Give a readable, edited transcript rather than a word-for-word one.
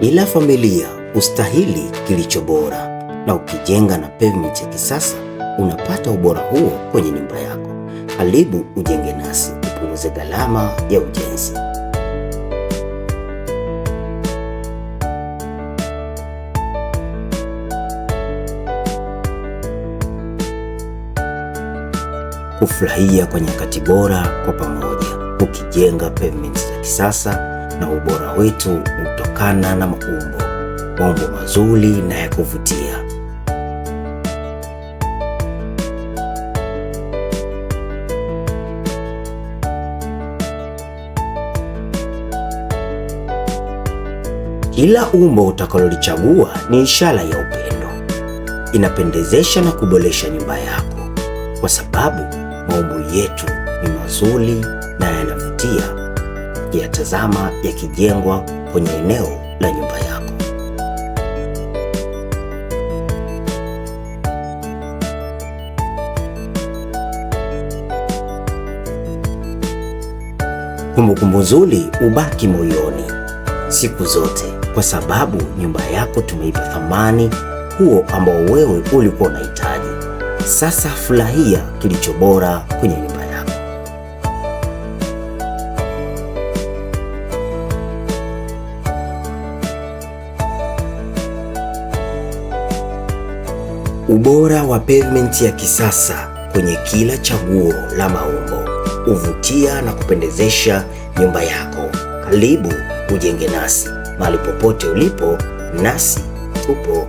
Kila familia hustahili kilicho bora, na ukijenga na pavement ya kisasa unapata ubora huo kwenye nyumba yako. Karibu ujenge nasi, upunguze gharama ya ujenzi. Kufurahia kwa nyakati bora kwa pamoja, ukijenga pavement za kisasa na ubora wetu hutokana na maumbo mazuri na ya kuvutia. Kila umbo utakalolichagua ni ishara ya upendo. Inapendezesha na kuboresha nyumba yako, kwa sababu maumbo yetu ni mazuri na yanavutia ukiyatazama yakijengwa kwenye eneo la nyumba yako. Kumbukumbu nzuri hubaki moyoni siku zote, kwa sababu nyumba yako tumeipa thamani huo ambao wewe ulikuwa unahitaji. Sasa furahia kilicho bora kwenye nyumba yako. Ubora wa pavement ya kisasa kwenye kila chaguo la maumbo huvutia na kupendezesha nyumba yako. Karibu ujenge nasi mahali popote ulipo, nasi tupo